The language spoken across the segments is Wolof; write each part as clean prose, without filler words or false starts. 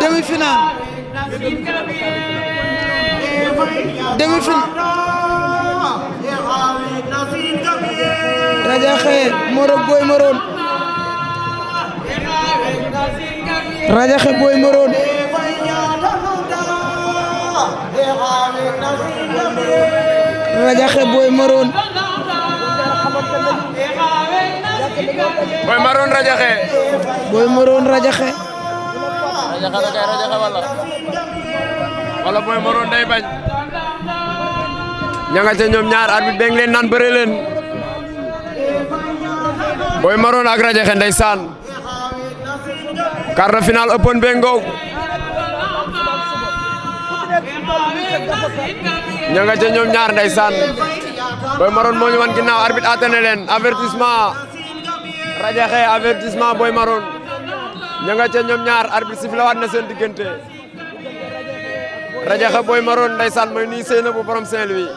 demi-finale Radiakhé Mor ak Boy Maroon Radiakhé Boy Maroon Radiakhé Boy Maroon Boy Maroon Radiakhé Boy Maroon Radiakhé da kay Radiakhé wala Boy Maroon day bañ ña nga ca ñoom ñaar arbitre beng leen naan bëre leen Boy Maroon ak Radiakhé ndeysaan quart de finale open bengo ña nga ca ñoom ñaar ndeysaan Boy Maroon moo ñu wan ginnaaw arbitre atene leen avertissement Radiakhé avertissement Boy Maroon ña nga ca ñoom ñaar arbitre sifflé waat na seen diggante Radiakhé Boy Maroon ndeysaan mooy nuyu Seyna bu borom Saint-Louis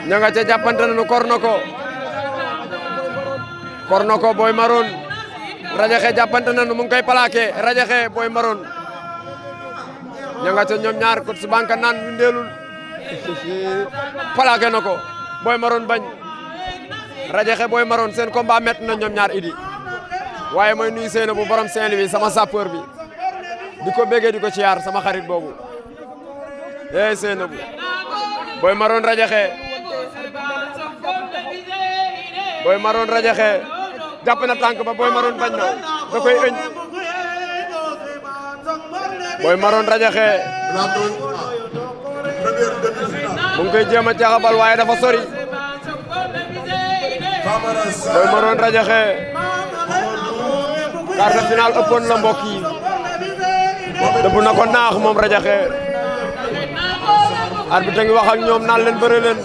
ña nga ca jàppante nañu kor na ko Boy Maroon Radiakhé jàppante nañu mu ngi koy plaqué Radiakhé Boy Maroon ña nga ca ñoom ñaar ko su banka naan windeelul plaqué na ko Boy Maroon bañ Radiakhé Boy Maroon seen combat métti na ñoom ñaar idi waaye mooy nuyu Seyna bu borom Saint-Louis sama sapeur bi di ko béggee di ko ciyaar sama xarit boobu Seyna bu Boy Maroon Radiakhé Boy Maroon Radiakhé jàpp na tànk ba Boy Maroon bañ na da koy ëñ Boy Maroon Radiakhé mu ngi koy jéem a caxabal waaye dafa sori Boy Maroon Radiakhé quart de finale ëppoon la mbokk yi dëbb na ko naax moom Radiakhé arbitre ngi wax ak ñoom naan leen bëre leen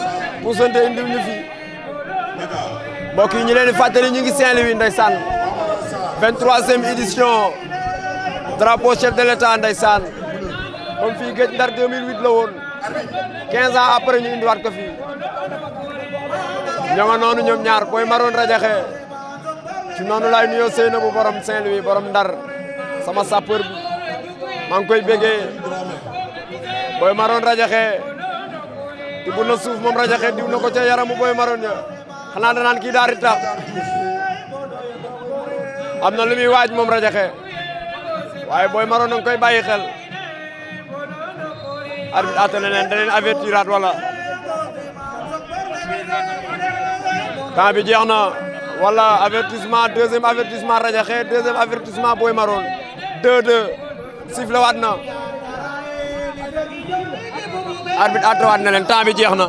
puusante indi ñu fi mbokk yi ñu leen di fàttali ñu ngi Saint-Louis ndeysaan 23e édition drapeau chef de l'état ndeysaan comme fii géej Ndar 2008 la woon 15 ans après ñu indiwaat ko fii ñoo nga noonu ñoom ñaar Boy Maroon Radiakhé ci noonu laay nuyoo Seyna bu borom Saint-Louis borom Ndar sama sapeur bi maa ngi koy bégee Boy Maroon Radiakhé tibb na suuf moom Radiakhé diw na ko ca yaramu Boy Maroon ya xanaa danaan kii daal di tax am na lu muy waaj moom Radiakhé waaye Boy Maroon nga koy bàyyi xel arbitre atene leen da leen avertiraat wala temps bi jeex na wala avertissement deuxième avertissement Radiakhé deuxième avertissement Boy Maroon 2-2 sifflé waat na arbitre attewaat na leen temps bi jeex na